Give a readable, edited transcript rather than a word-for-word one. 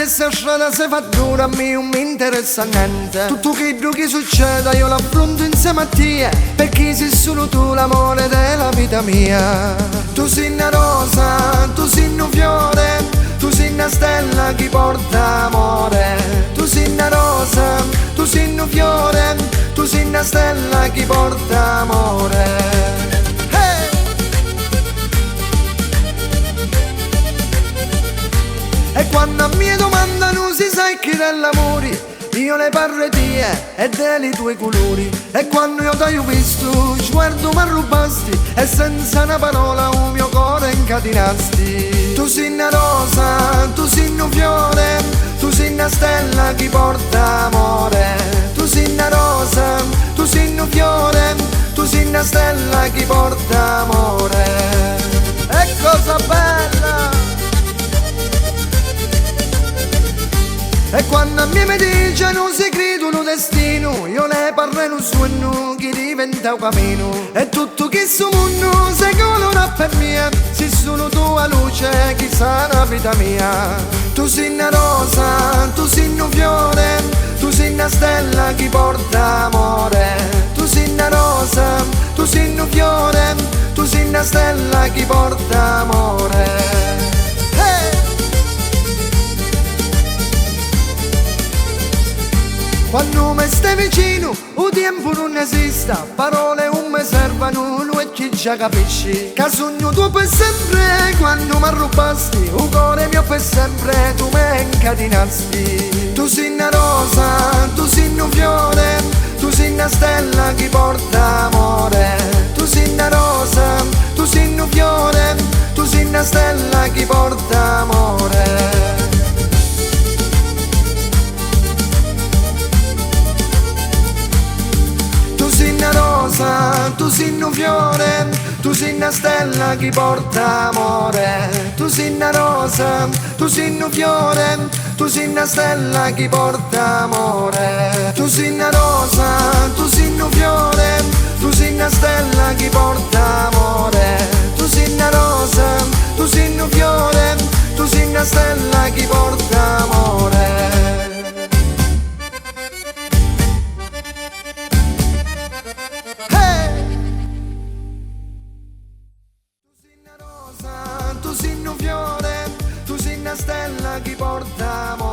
se 'sta strada se fa dura, a me non mi interessa niente. Tutto quello che succede io l'affronto insieme a te, perché sei solo tu l'amore della vita mia. Tu sei una rosa, tu sei un fiore, tu sei una stella che porta amore. Tu sei una rosa, tu sei un fiore, tu sei una stella che porta amore. Hey! E quando mi domandano si sai chi dell'amore, io le parlo di te e dei tuoi colori. E quando io t'ho visto, sguardo mi rubasti e senza una parola un mio cuore incatenasti. Tu sei una rosa, tu sei un fiore, tu sei una stella che porta amore. Tu sei una rosa, tu sei un fiore, tu sei una stella che porta amore. E cosa bella! E quando a me mi dice non si crede un destino, io le parlo in un sogno che diventa un cammino. E tutto questo mondo se colora per me, se sono tua luce che sarà vita mia. Tu sei una rosa, tu sei un fiore, tu sei una stella che porta amore. Tu sei una rosa, tu sei un fiore, tu sei una stella che porta amore. Hey! Quando mi stai vicino, il tempo non esiste, parole non mi servono, lui chi già capisci. Che sogno tu per sempre, quando mi rubasti, il cuore mio per sempre, tu mi incatenasti. Tu sei una rosa, tu sei un fiore, tu sei una stella che porta amore. Tu sei una rosa, tu sei un fiore, tu sei una stella che porta amore. Tu sei una rosa, tu sei un fiore, tu sei una stella che porta amore. Tu sei una rosa, tu sei un fiore, tu sei una stella che porta amore. Tu sei una rosa, tu sei un fiore, tu sei una stella che porta amore. Tu sei una rosa, tu sei un fiore, tu sei una stella che porta amore. Hey! Tu sei una rosa, tu sei un fiore, tu sei una stella che porta amore.